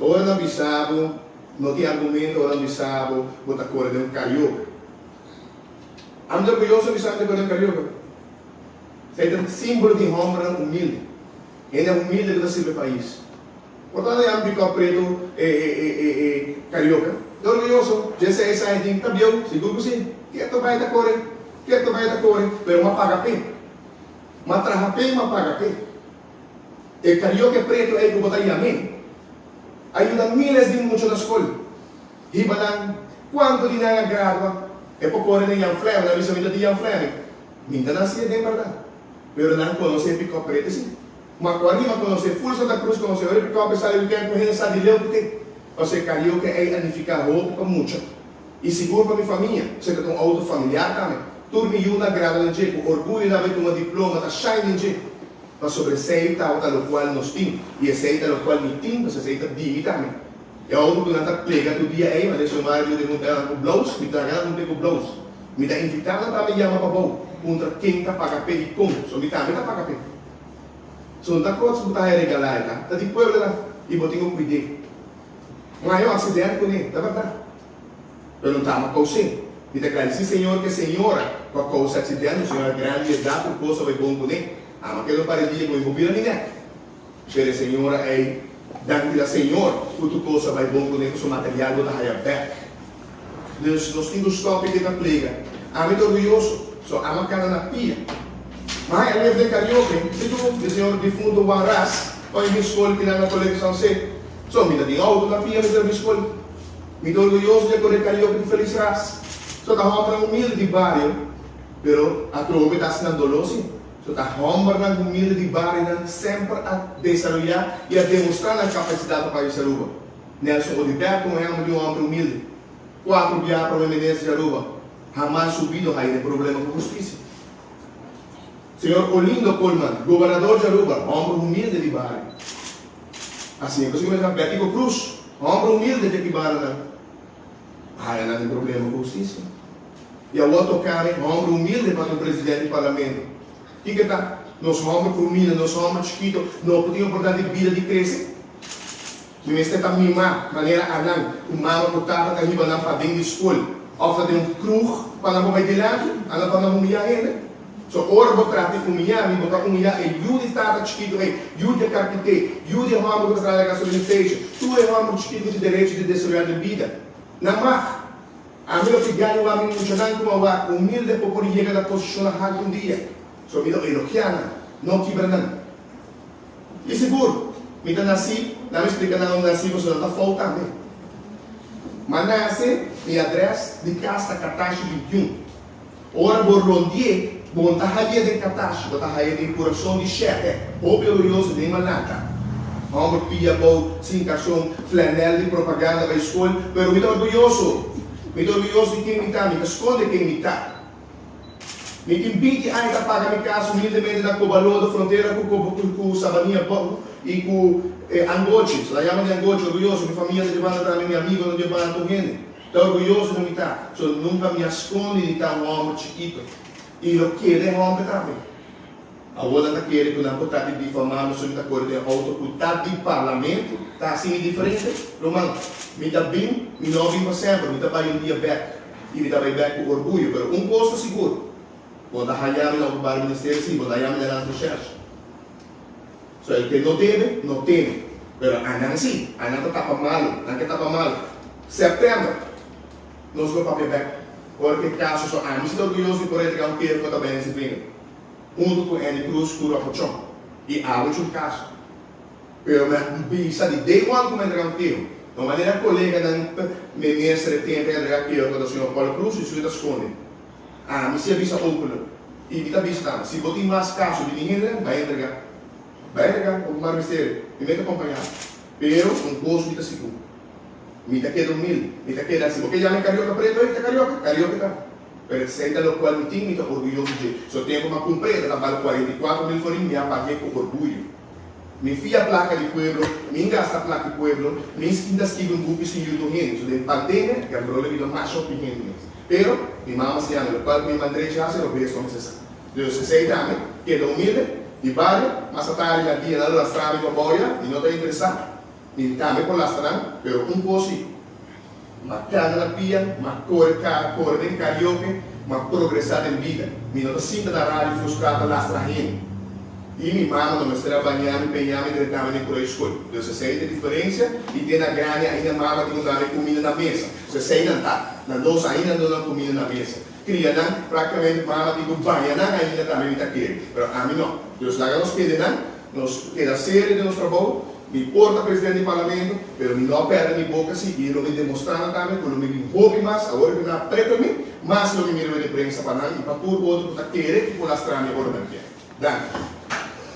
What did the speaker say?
Ora nan bisa bo, no tin argumento ora nan bisa bo, bo ta kore den un carioca. Ami ta orguyoso di bisa mi ta kore den un carioca. Esei ta simbolo di hombernan humilde. Hende humilde ku ta sirbi e pais. Por tanto yama pickup preto e e carioca. Ta orguyoso. Dje esei esai tin ta bieu, sigur ku si. Keto bai ta kore, keto bai ta kore, pero m'a paga p'e. M'a traha p'e, m'a paga p'e. E carioca preto ei ku bo ta yam'é a yuda miles di mucha na skol. Hiba nan, kuantu di nan a gradua? E por kore den Jan Fleming, nan bisa mi ta di Jan Fleming. Mi ta nasi den bèrdat. Pero nan konosé pickup preto si. Ma ku ariba konosé, ful Santa Cruz konosé, ora e pickup e sali weekend ku hende sa di leu ku te. Pasobra e carioca ei a nifiká hopi pa mucha. I sigur pa mi famia, pasobra ta un outo familiar tambe. Tur mi yunan a gradua den dje, ku orguyo nan bai tuma diploma ta shine den dje. Pasobra esei tabata lokual nos tin, i esei ta lokual mi tin, pasobra esei ta di mi tambe. E outo ku nan ta plega tur dia ei, manera Xiomara di den un ku blous, mi traga nan un te ku blous. Mi ta invitá nan tambe yama pa bou, puntra ken ta paga p'e i kon, so mi tambe ta paga p'e. So no ta kos ku bo ta haña regalá e ta, ta di pueblo ta, i bo tin ku kuid'é. Un haña un aksident kuné, ta bèrdat. Pero no ta ama kous'é. Mi ta gradisí Señor ku e señora ku a kousa aksident, un señora grandi di edat, tur kos a bai bon kuné. Ama keda un par di dia ku mi por bira mi nèk. Pero e señora ei, danki na Señor ku tur kos a bai bon kuné ku su material bo ta haya bèk. Dus nos tin ku stòp e ke ta plega. Ami ta orguyoso, so ama kana na pia. Ma haña lef den karaoke, sigur di señor difunto Juan Ras, pa mi bin skol kinan na Colegio San José. So mi ta tin outo na pia mi ta bin skol. Mi ta orguyoso di a kore karaoke di Feliz Ras. So ta hòmbernan humilde di bario, pero atrobe ta hasi nan doló si. So ta hòmbernan humilde di barionan semper a desaroyá i a demostrá nan kapasidat pa pais Aruba. Nelson Oduber komo ehèmpel di un hòmber humilde. Kuatro bia prome minister di Aruba, hamas su bido haña den problema ku hustisia. Señor Olindo Koolman, gobernador di Aruba, hòmber humilde di bario. Asina ku señor Betico Croes, hòmber humilde di aki barionan, haña nan den problema ku hustisia. I awor toca mi homber humilde pa ta un presidente di parlamento. Kiko ta? Nos homber cu humilde, nos homber chikito no por tin oportunidad di bida di crece? Mi mester ta mima manera anan cu mama cu tata ta hiba nan paden di school of ta den un kroeg pa nan por bay dilanti, anan pa nan humiya hende? So ora bo trata di humiya mi, bo ta humiya e yu di tata chikito ey, yu di e carpinte, yu di e homber cu ta traha na gasoline station, tur e homber chikito cu tin derecho di desaroya den bida. Nan mag. Ami lo pidiá i wak mi muchanan ku a wak humilde por por yega na posishonnan haltu un dia. So mi lo elogiá nan, no kibra nan. I sigur, mi ta nasí, nan mi splika nan unda nasí pasobra nan ta fout tambe. M'a nase, mi adrès di kas ta Katashi 21. Ora bo rondié, bo no ta haye den Katashi, bo ta haye den kurason di shete, hopi orguyoso den Malaka. Homber pia bou, sin karson, flanel di propaganda bai skol, pero mi ta orguyoso. Mi ta orguyoso di ken mi ta, mi ta skonde ken mi ta. Mi tin 20 aña ta paga mi kas humildemente na Kobalodo, frontera ku ku Sabanilla Bou i ku Angochi. So nan yama di Angochi, orguyoso. Mi famia ta di banda tambe, mi amigonan di banda, tur hende. Ta orguyoso di mi ta, so nunca mi a scondi di ta un homber chikito. Y lo keda e homber tambe. Awor nan ta kere cu nan por ta di difama mi so mi ta core den auto cu ta di parlamento, ta haci mi diferente? Ruman, mi ta bin, mi no a bin pa semper, mi ta bay un dia bek y mi ta bay bek cu orguyo, pero un cos ta sigur, bo ta haya mi na openbaar ministerio, si, bo ta haya mi na Landsrecherche. So el ke no debe, no teme. Pero anan si, anan ta tapa malu, nan ke tapa malu. September, nos lo papia bek. Ora ke kaso so ami si ta orguyoso di por entrega un keho ku ta Benny Zifringer, huntu ku Andy Cruz ku Rocco Chong. I awe cu un kaso. Pero mi a bisa di day one ku mi a entrega un keho. No manera koleganan minister e tempo a entrega keho kontra señor Paul Cruz i su ta skonde. Ami si a bisa openlijk. I mi ta bisa tambe, si bo tin mas kaso di mi hende, bai entrega. Bai entrega, bo por misterio. Mi mester kompañá. Pero un kos mi ta sigur, mi ta keda humilde, mi ta keda, si bo ke yama e karioka preto, ei ta karioka, karioka ta. Pero esei ta lokual mi tin, mi ta orguyoso dje. So tempu mi a kumpr'é, ta bal 44 mil florin, mi a pag'é ku orguyo. Mi fia plaka di pueblo, mi gasta plaka di pueblo, mi ta skibi un buki sin yuda un hende. So den pandemia, Gambrole bira masha hopi hende mes. Pero, mi mama siña mi, lokual ku mi mandrechi hasi, robes no mester sa. Dus esei tambe, keda humilde, di bario, mas atardi na dia nan lo lastra mi pa boya, mi no ta interesá. Mi tambe por lastra nan, pero un kos si, m'a kana na pia, m'a kore kara, kore den karaoke, m'a progresá den bida. Mi no ta sinta na radio frustrá ta lastra hende. I mi mama no mester a bañá mi, peñá mi, drentá mi den kura di skol. Dus esei ta e diferensia i te na grandi ainda mama tin ku dame kuminda na mesa. So esei nan ta. Na nos ainda no duna kuminda na mesa. Kria nan, praktikamente mama tin ku baña nan ainda tambe mi ta kere. Pero ami no. Dus laga nos kende nan, nos keda serio den nos trabou. Mi por ta presidente di parlamento, pero mi no a perde mi boka si i lo mi demostrá nan tambe ku lo mi bin hopi mas, awor ku nan a preta mi, mas lo mi mira wet di prensa pa nan i pa tur otro ku ta kere ku por lastra mi ora nan kier. Danki.